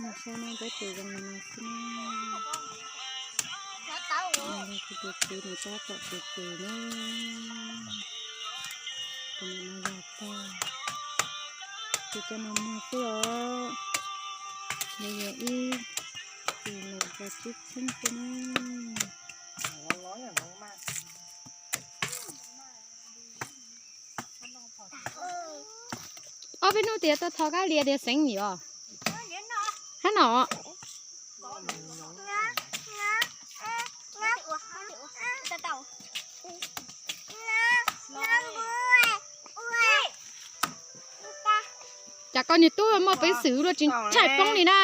Nws sab no tab tom zoo li no xwb na. Kuv tus txiv nws tab tom tus tus na. Tus no yog tag, tus cov no muag xwb os. Nws yog ib tus nees nkaum tsib txheeb xwb na. Ob peb hnub tias tau thov Kab Lia tias xeev yom. Hab no. Cas koj niag tub muaj peev xwm luaj tsis ntshai poob li na.